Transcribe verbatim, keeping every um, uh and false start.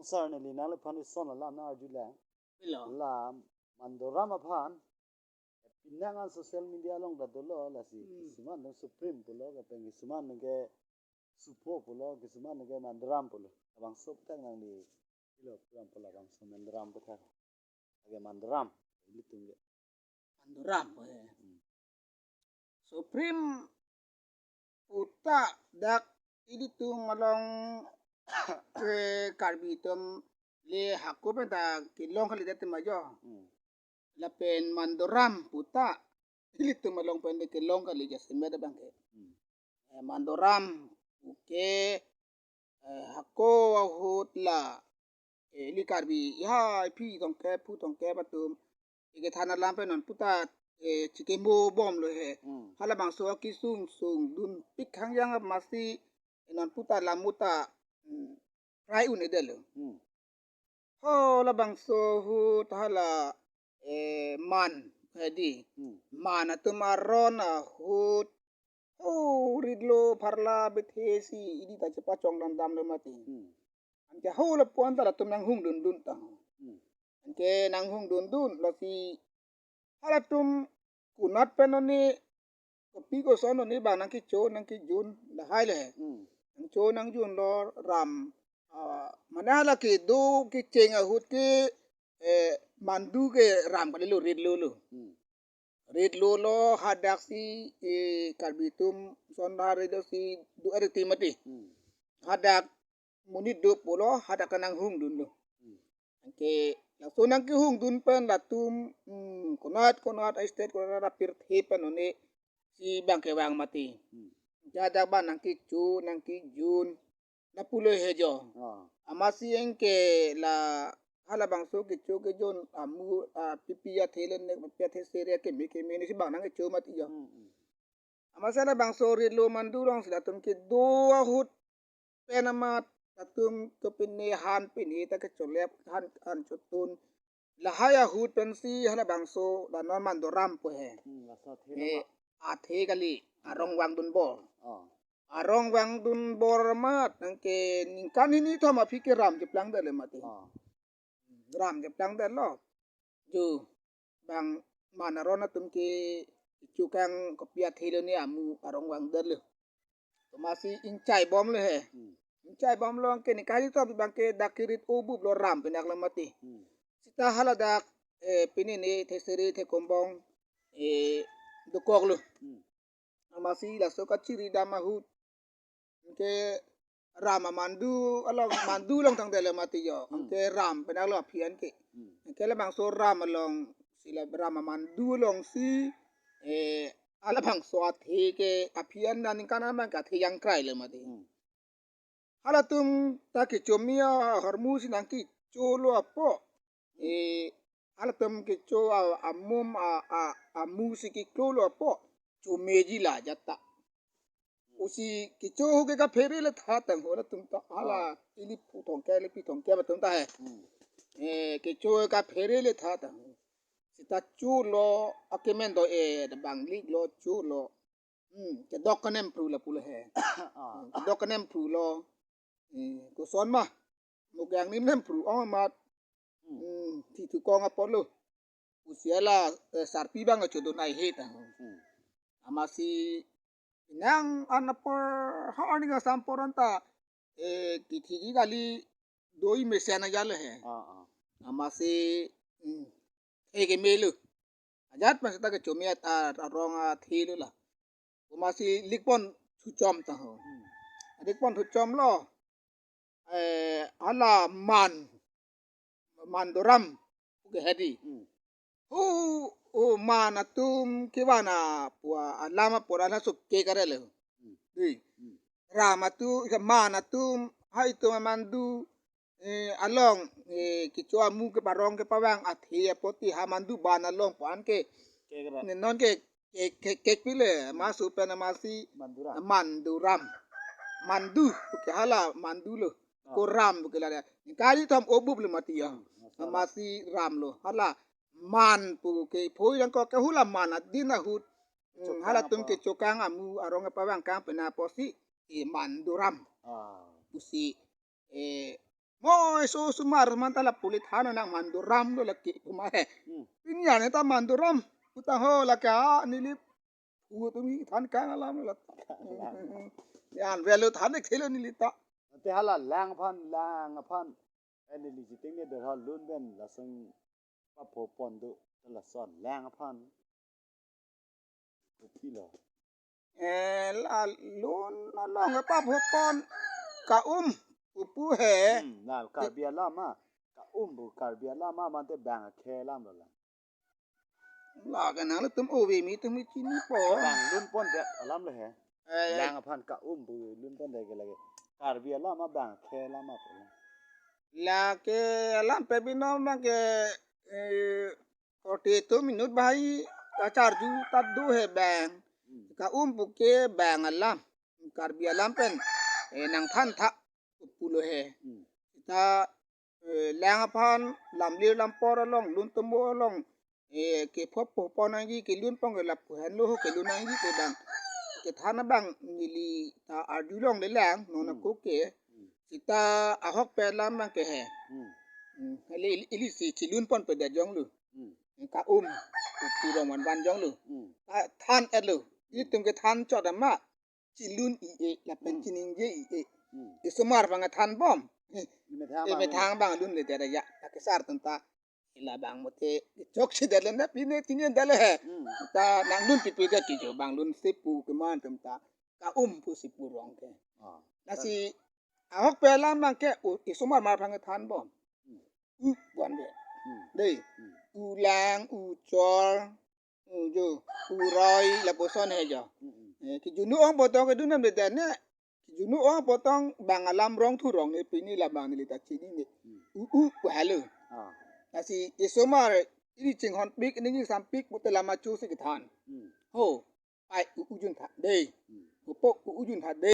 Sir, neli nangliphan ison alam nang-arjulang. Pilo? La Mandoram aphan, pinangan social media along ta dolo, lasi Hmm. kisuman atum Supreme pulo, lapen kisuman ke Supho pulo, kisuman ke Mandoram pulo. Labangso aputhak nangli pilo program pulo, labangso Mandoram aputhak. Lake Mandoram, ilitum ke. Mandoram, eh. Hmm. Supreme puta dak ilitum along ke Karbi atum le hako pen ta kelong kalidet ma jo. Hmm. Lapen Mandoram puta ilitum along pen le kelong kali jasemet abang ke. Hmm. Eh, Mandoram puke, eh, hako ahut la, eh, ili Karbi, ihai phi tongke, phu tongke atum ikethan alam pen non puta, eh, chikemo bomlo he. Hmm. Halabangso akesung sungdun pik hangjang amatsi non puta lamutha, hmm, prai un-edetlo. Hmm. Ho labangso ahut hala, eh, man, hedi. Hmm. Man atum aron ahut. Ho ritlo pharla bethe si idi ta chepachong damdamlo mati. Hmm. Anke ho lapu-an ta latum nanghung dundun tang. Hmm. Anke nanghung dundun lasi halatum konat pen oni, kopi koson oni bang nangkecho nangkejun lahai le. Hmm. Nangcho nangjunlo ram, ah, mane hala kedo kecheng ahut ke, eh, mandu ke ram kalilo, ritlolo. Hmm. Ritlolo, hadaksi, eh, Karbi atum son ha ritlo si do erti mati. Hmm. Hadak monit do pulo, hadak ta nanghung dunlo. Hmm. Anke laso nangkehung dun pen latum, hmm, konat konat a-state konat apirthe pen oni si bang kevang mati. Hmm. Hadak bang nangkecho nangkejun lapulo he jo. Ah. Amatsi anke la halabangso kecho kejun amu, ah, pipi athe le ne, pipi athe sere keme keme ni si bang nangkecho mati jo. Hmm, hmm. Amatsi labangso ritlo mandu alongsi latum kedo ahut pen amat latum kepine han pine ta kecholep han, han chotun. Lahai ahut pensi halabangso la non Mandoram pu he. Hmm, laso athe Eh, nama. Athe kali, arong vangdun bor. Oh. Arong vangdun bor amat, anke ningkan hini thom aphi ke ram cheplangdetlo mati. Oh. Ram cheplangdetlo. Jo, bang man aron atum ke chukang kopi athe lo ni amu arong vangdetlo. Amatsi ingchai bomlo he. Hmm. Ingchai bomlo anke ningkan hini thom bang ke dak kerit obuplo, ram pinaklo mati. Hmm. Seta haladak, eh, pine ne thesere thekombong, eh, dokoklo. Hmm. Amatsi laso kachiri dam ahut anke ram amandu along, mandu along tangdetlo mati jo. Hmm. Anke ram pinaklo aphi an ke. Hmm. Anke labangso ram alongsi la ram amandu alongsi, eh, halabangso athe ke aphi an na ningkan abang ke athe jangkrailo mati. Hmm. Halatum ta kechomi ahormu si nangkecholo apo. Hmm. Eh, halatum kecho a, amum a, a, amu si keklolo apo. Chomeji la jata. Pusi kecho ahut ke kaphere le tha tang ho latum ta hala Ah. ili phu thomkep ili phi thomkep atum ta he. Hmm. Eh, kecho kaphere le tha tang ho. Seta cholo akemen do-e, bang liklo cholo. Hmm, kedok kanem phru lapulo he. Ah. Hmm, kedok kanem phrulo. Hmm, koson ma. Mukyang nim nem phru ong amat. Hmm. Hmm, thithu kong apotlo. Pusi hala, eh, sarpi bang achodun ai he ta. Hmm. Amatsi nang an apor ha arni asam apor anta, eh, kithi ki kali doi mesen ajat lo he. Ah, ah. Amatsi, hmm, the kemelo. Ajat mas ta kechomi at, a, arong athelo la. Amatsi likpon thuchom ta ho. Hmm. Likpon thuchomlo. Eh, hala man, Mandoram ke hedi. Hmm. Ho, ho man atum kevan apu alam apor halaso ke karelo. Hmm. Di. Hmm. Ram atum, ke man atum, ha itum amandu, eh, along, eh, kecho amu keparong kepavang athe apot ti ha mandu ban along pu an ke. Ke kara. Ne non ke, ke, ke, ke pile, masu pen amatsi Mandoram. Mandoram. Mandu, ke hala mandulo. Ah. Ko ram ke la. Kali thom obuplo mati jo. Hmm, masalah. Amatsi ramlo. Hala man pu ke phoi lang ko ke hula man adin ahut. Hmm, chokang halatum apa? Kechokang amu arong kepavang kang pena apotsi, eh, Mandoram. Ah. Pusi, eh, mo Oi, so osomar man ta lapu le than nang Manduram lo lake pu ma he. Hmm. Pini arni ta Manduram pu ta ho lake, ah, neli pu atum kethan kang alam lo. Yan velo than thelo neli ta. Ante hala lang aphan, lang aphan. Eh, neli chiteng ne derha lun pen lason papho pon do, lason lang aphan. Kopilo. Eh, la lun along papho pon ka-um pupu he. Hmm, na Karbi alam ma. Ka-um pu Karbi alam ma, mate bang akhei alam lo la. Lake nanglitum ove mi atum mi chinipo. Bang lun pondet alam lo he. Eh, eh. Lang aphan ka-um pu lun pondet ke lake. Karbi alam ma bang akhei alam ma pu. Lake alam pe binom abang ke, eh, korte atum inut bahai kacharju ta do he bang. Hmm. Ka-um pu ke bang alam. Karbi alam pen, eh, nangthan tha pulo he. Hmm. Ta, eh, lang aphan lamlir lampor along, lun tomo along, eh, kepho pho pon nangji, kelun pon ke lapu henlo ho kelun nangji ke bang. Kethan abang neli ta arjulongle lang, non Hmm. ako ke. Hmm. Seta ahokpet alam abang ke he. Hmm. Hmm, ili, ili si chilun ponpedet jonglo. Hmm. Ka-um pupu rong van van jonglo. Hmm. Ta than-etlo. Ilitum kethan chot ama. Chilun i-e, lapen Hmm. chiningje i-e. Hmm. Isomar abang than bom. Imethang abang Imethang abang lunledet ya. Ta kesar atum ta. Ila abang mate chokchedet le na pine tine dale he. Hmm. Ta nanglun pipedet ke jo abang lun sepu keman atum ta. Ka-um pu si pu rong ke. Ah. Lasi ahokpet alam abang ke, u, isomar mar abang than bom. Hmm. U wan de. Hmm. Dei. Hmm. U lang, u chor, u jo, u roi, lapuson he jo. Hmm, hmm. Eh, kejunu ong pu tong kedun nam de ne. Kejunu ong pu tong bang alam rong thu rong ne pini la bang neli ta chinine. Hmm. U u pu helo. Ah. Lasi isomar ili chinghon pik, ili sampik, pute lama chu si kethan. Hmm. Ho, pai u u jun tha dei. Hmm. Ho po u u jun tha dei.